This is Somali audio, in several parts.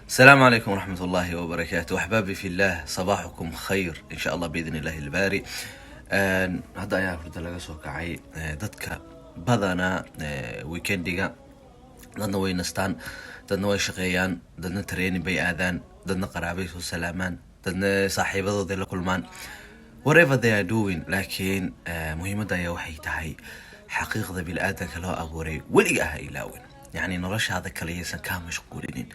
السلام عليكم ورحمة الله وبركاته. أحبابي في الله، صباحكم خير إن شاء الله بإذن الله الباري. Hadda ayaa hurda laga soo kacay. Dadka badanaa weekendiga dadna way nastaan, dadna way shaqeeyaan, dadna training bay aadaan, dadna qaraabay soo salaamaan, dadna saaxiibadooday la kulmaan, whatever they are doing. Laakiin muhiimadda ayaa waxay tahay xaqiiqda bini-aadanka loo abuuray weliga ah ilaawin, yacni noloshaada kale yaysan kaa mashquulinin.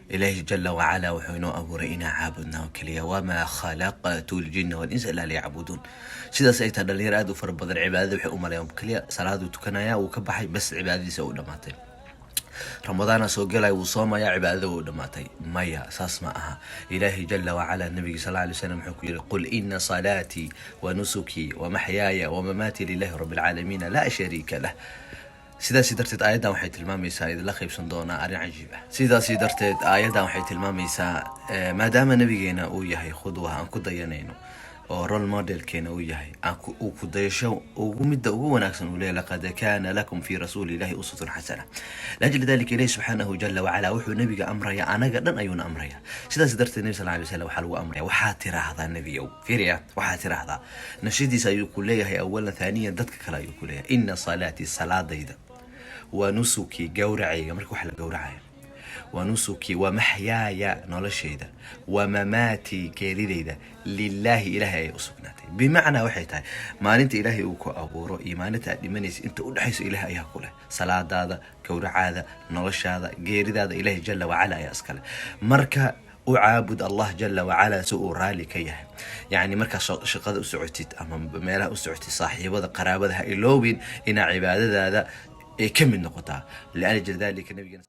Ilaahi jala wacala wuxuu inoo abuuray inaa caabudnaa oo keliya. وما خلقت الجن والإنس إلا ليعبدون. Sidaas ay tahay, dhalinyaro aad u fara badan cibaadada waxay u maleeyaan keliya salaaduu tukanaya, wuu ka baxay, bas, cibaadadiisa u dhamaatay. Ramadaana soo gelaya, wuu soomaya, cibaadada wuu dhamaatay. Maya, saas ma aha. Ilaahi jala wacala nabigi sal alay slam wuxuu ku yiri: قل إن صلاتي ونسكي ومحياي ومماتي لله رب العالمين لا شريك له. Sidaasi darteed aayaddan waxay tilmaamaysaa, idinla qaybsan doonaa arrin cajiib ah. Sidaasi darteed aayaddan waxay tilmaamaysaa, maadaama nabigeena uu yahay qudwa aan ku dayanayno oo role modelkeena uu yahay, uu ku dayasho ugu midda ugu wanaagsan uu leeyahay: لقد كان لكم في رسول الله أسوة حسنة. لأجل ذلك ilahi subxaanahu jala wacala wuxuu nabiga amraya, anaga dhan ayuuna amraya. Sidaas darteed nabi sal alay slam waxaa lagu amraya: waxaa tiraahdaa, nebiyow, fiiriya, waxaa tiraahdaa. Nashadiisa ayuu ku leeyahay أولا، ثانيا dadka kale ayuu ku leeyahay: إن صلاتي, salaadayda, ونسكي, gowracayga, marka wax la gowracaya, ونسكي, ومحياي, noloshayda, ومماتي, geeridayda, لله, ilaahay ayay u sugnaatay. Bimacnaa waxay tahay, maalinta ilaahay uu ku abuuro iyo maalinta aad dhimanaysa inta u dhexayso ilaahay ayaa ku leh. Salaadaada, gowracaada, noloshaada, geeridaada ilaahay jala wacala ayaa iskale. Marka u caabud Allah jala wacala si uu raali ka yahay. Yacni markaa shaqada u socotid ama meelaha u socotid, saaxiibada, qaraabada ha iloobin inaa cibaadadaada ay ka mid noqotaa. لأجل ذلك nabigeena